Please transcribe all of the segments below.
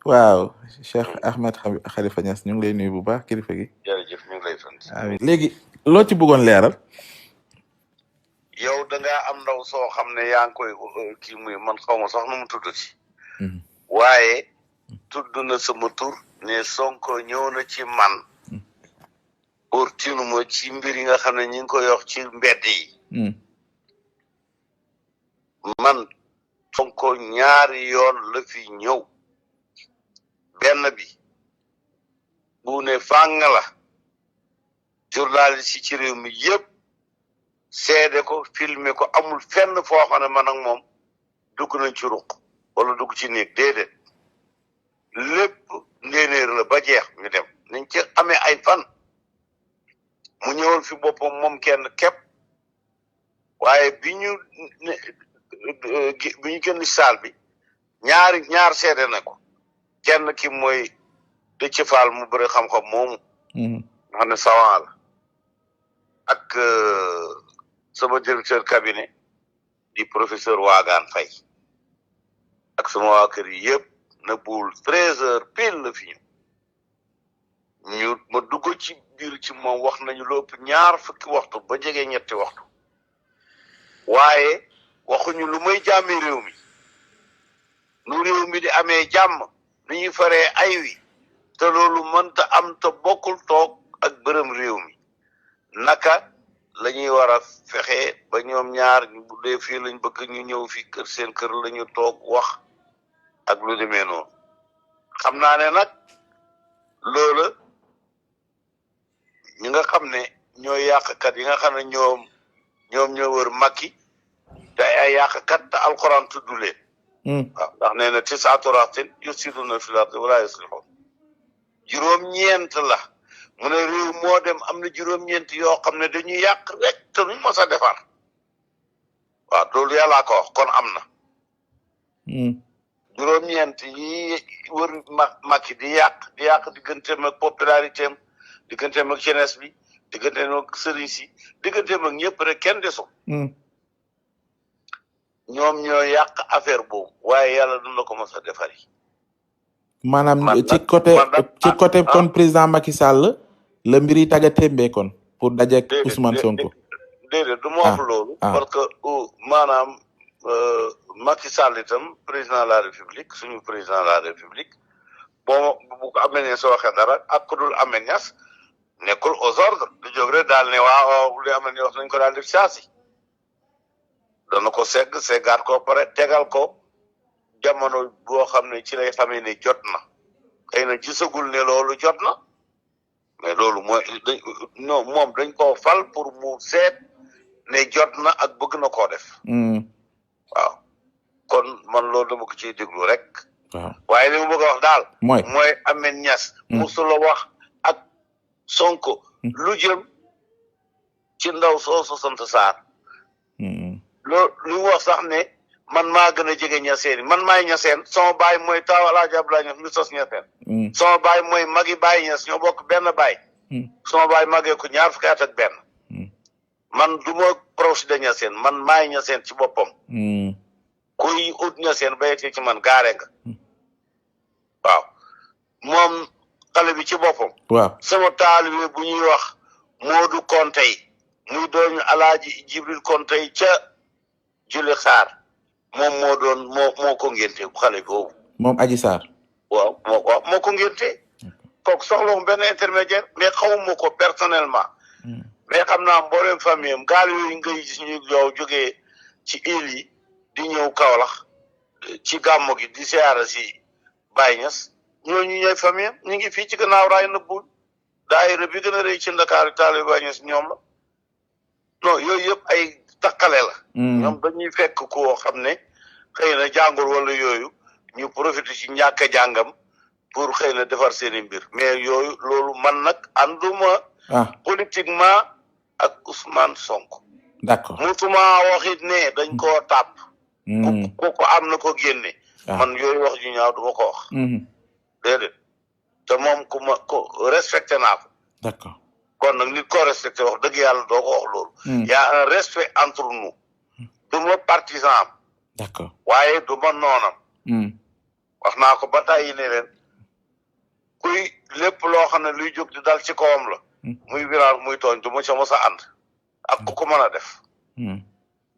waaw Cheikh Ahmed Khalifa Niass ñu ngi lay nuyu bu baax kilifa gi. jërëjëf ñu ngi lay sant. amiin léegi loo ci bëggoon leeral. yow da ngaa am ndaw soo xam ne yaa ngi koy kii muy man xaw ma sax nu mu tudd ci. waaye tudd na sama tur ne Sonko ñëw na ci man. pour tinuma ci mbir yi nga xam ne ñu ngi koy wax ci mbedd yi. man Sonko ñaari yoon la fi ñëw. benn bi bu ne fàng la journaliste yi ci réew mi yëpp seede ko filmer ko amul fenn foo xam ne man ak moom dugg nañ ci ruq wala dugg ci néeg déedéet lépp ndéenéer la ba jeex ñu dem nañ ci amee ay fan mu ñëwoon fi boppam moom kenn képp waaye bi ñu génn saal bi ñaar seede na ko kenn ki mooy Déthié Fall mu bëri xam-xam moomu nga xam ne savant la ak sama directeur cabinet di professeur Waagaan Fay ak sama waa kër yi yëpp na buul 13h pile la fi ñu ma dugg ci biir ci moom wax nañu lu ëpp ñaar fukki waxtu ba jege ñetti waxtu waaye waxuñu lu may jàmmi réew mi nu réew mi di amee jàmm ni ñuy faree ay wi te loolu mënta am te bokkul toog ak bërëm réew mi naka la ñuy war a fexe ba ñoom ñaar bu dee fii lañ bëgg ñu ñëw fi kër seen kër la ñu toog wax ak lu demee noonu xam naa ne nag loola ñi nga xam ne ñooy yàqkat yi nga xam ne ñoom ñoo wër Macky te ay yàqkat te alxuraan tudd leen waaw ndax nee na tisaatu raxtin yufsiduuna fil ardi wa laa yuslihuun juróom-ñeent la mu ne réew moo dem am na juróom-ñeent yoo xam ne dañuy yàq rek te nuñ mos a defar waaw loolu yàllaa ko wax kon am na juróom-ñeent yi wër Macky di yàq digganteem ak popularité am digganteem ak jeunesse bi digganteem ak sëriñ si digganteem ak ñëpp rek kenn desul ñoom ñoo yàq affaire boobu waaye yàlla dund la ko mos a defari. maanaam ci côté kon président Macky Sall la mbir yi tagga témbee kon pour dajeek Ousmane Sonko. déedéet du ma wax loolu. parce que maanaam Macky Sall itam président de la république suñu président de la république boo bu ko amee ne soo waxee dara ak ku dul amee ñas nekkul aux ordres du jóg rek daal ne waaw li amee ne wax nañ ko daal def saasi. dana ko seggaat ko pare tegal ko jamono boo xam ne ci lay xamee ne jot na xëy na gisagul ne loolu jot na mais loolu mooy non moom dañ koo fal pour mu seet ne jot na ak bëgg na koo def. waaw kon man loolu dama ko ciy déglu rek. waaw waaye li ma bëgg a wax daal. mooy Ahmed Niass. musula wax ak Sonko. lu jëm ci ndaw soosu sant Sarr. loolu lu mu wax sax ne man maa gën a jege ñaseen man maay ñaseen sama baay mooy taaw Alaaji Abdoulaye Niass mi sos ñaseen sama baay mooy magi baay Niass ñoo bokk benn baay sama baay magee ko ñaar fukki at ak benn man du ma proche de ñaseen man maay ñaseen ci boppam kuy ut ñaseen ba yegg ci man gaare nga waaw moom xale bi ci boppam waaw sama taalibe bu ñuy wax Modou Kontey muy dooñu Alaaji Jibril Kontey ca Juli Xaar moom moo ko ngénte xale boobu. moom Adji Sarr. waaw moo ko ngénte kooku soxla mu benn intermédiaire mais xawuma ko personnellement. mais xam naa mboolem famille am gaal yooyu ngay gis ñu yow jógee ci île yi di ñëw Kaolack ci gàmmu gi di siyaara si Baye Niass ñooñu ñooy famille am ñu ngi fii ci gannaaw raay nëbbul daayira bi gën a rëy ci Ndakaaru taalibe Baye Niass ñoom la non yooyu yëpp ay takkale la. ñoom dañuy fekk koo xam ne xëy na jàngul wala yooyu ñu profité ci ñàkk a jàngam pour xëy na defar seeni mbir mais yooyu loolu man nag ànduma politiquement ak Ousmane Sonko. d'accord musuma waxit ne dañ koo tàpp. ku ko am na ko génne. man yooyu wax ju ñaaw du ma ko wax. déedéet te moom ku respecté naa ko. d'accord. kon nag nit koo respecté wax dëgg yàlla doo ko wax loolu. y a un respect entre nous. du ma partisan am. d'accord waaye du ma noonam. wax naa ko ba tàyyi ne leen kuy lépp loo xam ne luy jóg di dal ci kawam la muy violence muy tooñ du ma ca mos a ànd ak ku ko mën a def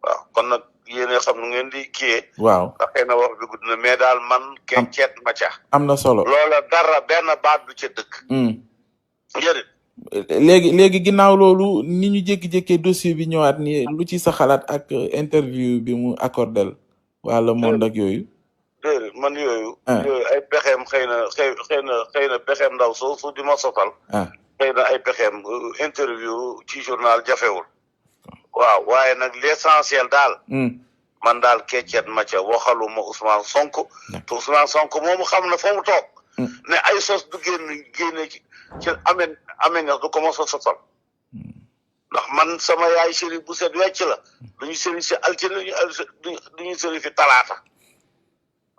waaw kon nag yéene xam nu ngeen di kiyee waaw ndax xëy na wax bi gudd na mais daal man kecceet ma ca am na solo loola dara benn baat du ca dëkk jërëjëf léegi ginnaaw loolu ni ñu jékki-jékkee dossier bi ñëwaat ni lu ci sa xalaat ak interview bi mu accordel waa Le Monde ak yooyu déedéet man yooyu ay pexeem xëy na pexeem ndaw soo di ma sotal xëy na ay pexeem interview ci journal jafewul waaw waaye nag l'essentiel daal man daal kecceet ma ca waxaluma Ousmane Sonko te Ousmane Sonko moomu xam na fa mu toog ne ay sos du génne ci amee nga du ko mos a sosal ndax man sama yaay sëri bu set wecc la duñu sëri si altine duñu sëri fi talaata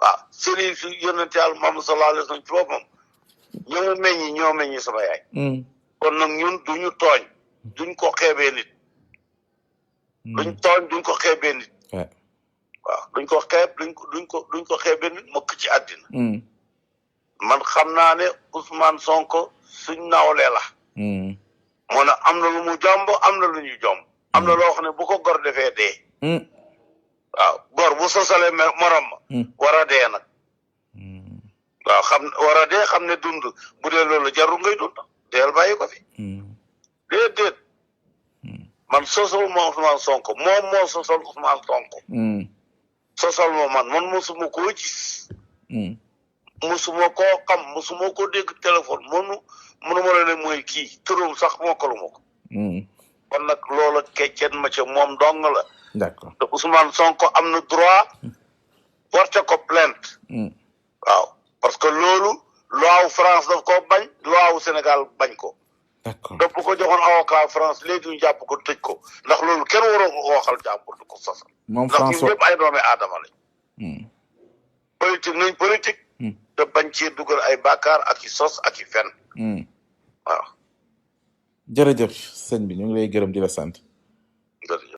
waaw sëri si yonente yàlla Muhammad sallallahu alayhi wa sallam ci boppam ñoo meññi sama yaay kon nag ñun duñu tooñ duñ ko xeebee nit duñ ko xeebee nit waaw duñ ko xeebee nit mokk ci àddina man xam naa ne Ousmane Sonko suñ nawle la moo ne am na lu mu jomb am na lu ñu jomb am na loo xam ne bu ko gor defee dee waaw gor bu sosalee morom ma war a dee nag waaw war a dee xam ne dund bu dee loolu jarul ngay dund deel bàyyi ko fi déedéet man sosal ma Ousmane Sonko moom moo sosal Ousmane Sonko sosal ma man mosuma koo gis musuma koo xam musuma koo dégg téléphone mënuma la ne mooy kii turam sax mokkaluma ko kon nag loola kecceen ma ca moom dong la d'accord te Ousmane Sonko am na droit porter ko plainte waaw parce que loolu loi wu France daf ko bañ loi wu Sénégal bañ ko d'accord daf ko joxoon avocat France léegi ñu jàpp ko tëj ko ndax loolu kenn waroo ko waxal jàmbur du ko sosal moom ndax François ñun ñëpp ay doomi aadama lañ politique nañ politique te bañ ci dugal ay bàkkaar ak i sos ak i fen waaw jërëjëf sëñ bi ñu ngi lay gërëm di la sant jërëjëf